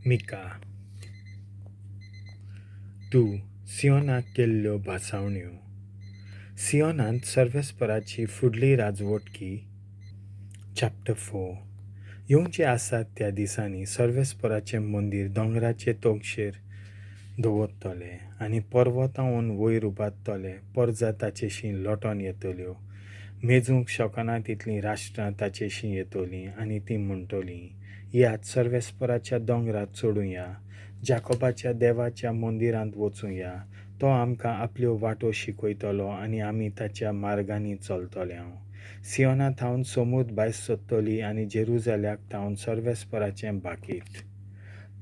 मिका. तूं सियोनाक केल्ल्यो भासावण्यो. सियोनांत सर्वेस्पराची फुडली राजवटकी. चॅप्टर 4. येवचे आसात त्या दिसांनी सर्वेस्पराचें मंदीर दोंगराचे तोंगशेर दवरतले आनी पर्वतावन वयर उबारतले. परजा ताचेशी लोटोन येतल्यो, मेजूंक शकना तितलीं राष्ट्रां ताचेशी येतलीं आनी तीं म्हणटलीं, येयात सर्वेस्पराच्या दोंगरार चडुया, जाकोबाच्या देवाच्या मंदिरांत वचुया. तो आमकां आपल्यो वाटो शिकयतलो आनी आमी ताच्या मार्गांनी चलतले. सियोना थावन समूद भायर सरतली आनी जेरुजाल्याक थावन सर्वेस्पराचें भाकीत.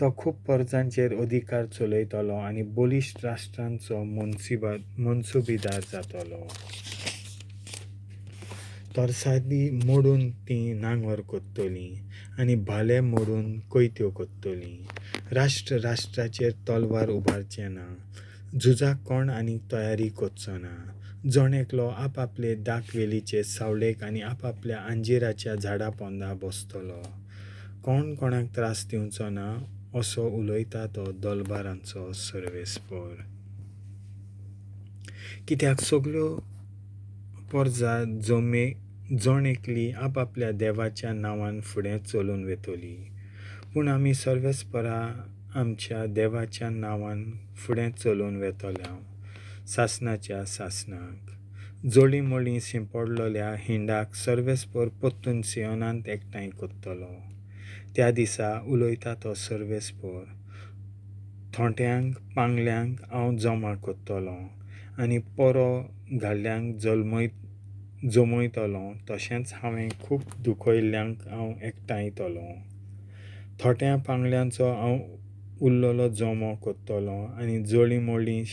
तो खूब परजांचेर अधिकार चलयतलो आनी बलिश्ट राष्ट्रांचो मनसुबीदार जातलो. तरसादी मोडून तीं नांगर करतलीं आनी भाले मोडून कोयत्यो करतलीं. राष्ट्र राष्ट्राचेर तलवार उबारचें ना, झुजाक कोण आनीक तयारी करचो ना. जण एकलो आपआपले दाखवेलीचे सावळेक आनी आपआपल्या अंजिराच्या झाडा पोंदा बसतलो. कोण कोणाक त्रास दिवचो ना, असो उलयता तो दलबारांचो सर्वेस्पर. कित्याक सगल्यो परजा जण एकली आपआपल्या देवाच्या नांवान फुडें चलून वेतली. पूण आमी सर्वेस्परा आमच्या देवाच्या नांवान फुडें चलून वेतले सासणाच्या सासणाक. जळींमळीं शिंपडलेल्या हिंडाक सर्वेस्पर परतून सियोनांत एकठांय करतलो. त्या दिसा, उलयता तो सर्वेस्पर, थोंट्यांक पांगल्यांक हांव जमा करतलों आनी पोरो घाल्ल्यांक जमयतलों, तशेंच हांवें खूब दुखयल्ल्यांक हांव एकठांयतलों. थोट्या पांगल्यांचो हांव उरलेलो जमो करतलों आनी जळींमळीं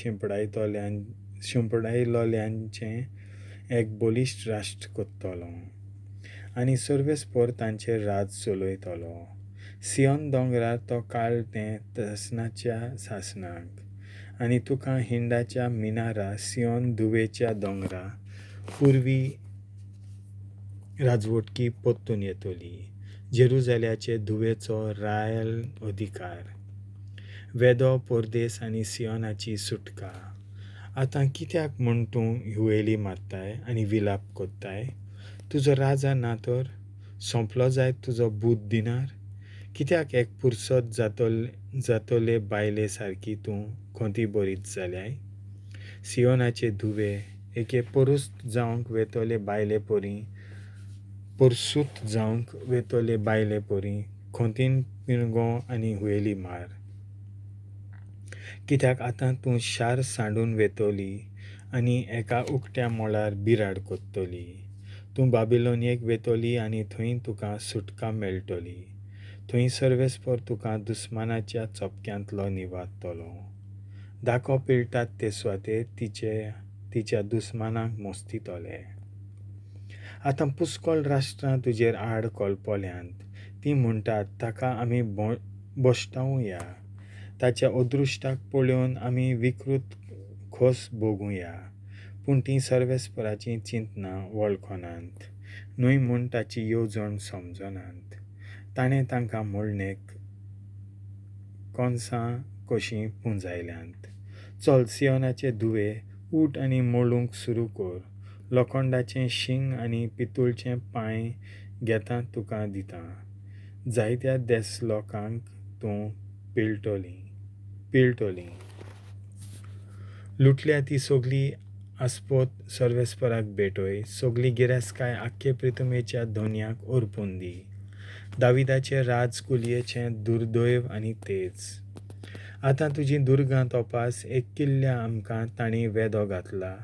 शिंपडायलोल्यांचें एक बलिश्ट राष्ट्र करतलों आनी सर्वेस्पर तांचेर राज चलयतलो. सियोन दोंगरार तो काळ तें सासणाच्या सासणाक. आनी तुका हिंडाच्या मिनारा, सियोन धुवेच्या दोंगरा, पुर्वी राजवटकी परतून येतली. जेरुजाल्याचे धुवेचो रायल अधिकार. वेदो परदेस आनी सियोनाची सुटका. आतां कित्याक म्हूण तूं हुयेली मारताय आनी विलाप करताय? तुजो राजा ना तर? सोंपलो जायत तुजो बूद दिनार? कित्याक एक पुरसत जातले बायले सारकी तूं खंती बरीच जाल्याय? सियोनाचे धुवे, एके परस्त जावंक वेतले बायले परी, परसूत जावंक वेतले बायले परी खंतीन पिणगो आनी हुयेली मार. कित्याक आतां तूं शार सांडून वेतली आनी एका उकट्या मळार बिराड करतली. तूं बाबिलोनियेक वेतली आनी थंय तुका सुटका मेळटली. थंय सर्वेस्पर तुका दुस्मानाच्या चपक्यांतलो निवारतलो. दाको पिळटात ते सुवातेर तिच्या दुस्मानाक मोस्तितले. आतां पुस्कळ राष्ट्रां तुजेर आड कोलपोल्यांत. तीं म्हणटात, ताका आमी भश्टावया, ताच्या अदृश्टाक पळोवन आमी विकृत खोस भोगुया. पूण तीं सर्वेस्पराचीं चिंतनां वळखनात, न्हय म्हूण ताची येवजण समजनात. ताणें तांकां मोडणेक कोनसां कशीं पुंजायल्यांत. चल सियोनाचे धुवे, उठ आनी मोडूंक सुरू कर. लोखंडाचें शींग आनी पितूळचे पांय घेता तुका दितां. जायत्या देस लोकांक तूं पिळटली. लुटल्या ती सगली आस्पत सर्वेस्पराक भेटय, सगली गिरेस्तकाय आख्खे प्रितमेच्या धनयाक अर्पून दी. दाविदाचें राज कुलयेचें दुर्दैव आनी तेज. आतां तुजीं दुर्गां तपास. एक किल्ल्या आमकां तांणी वेदो घातला.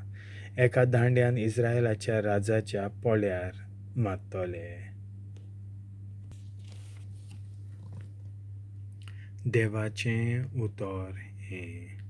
एका दांड्यान इस्रायलाच्या राजाच्या पोळ्यार मारतले. देवाचें उतर हें.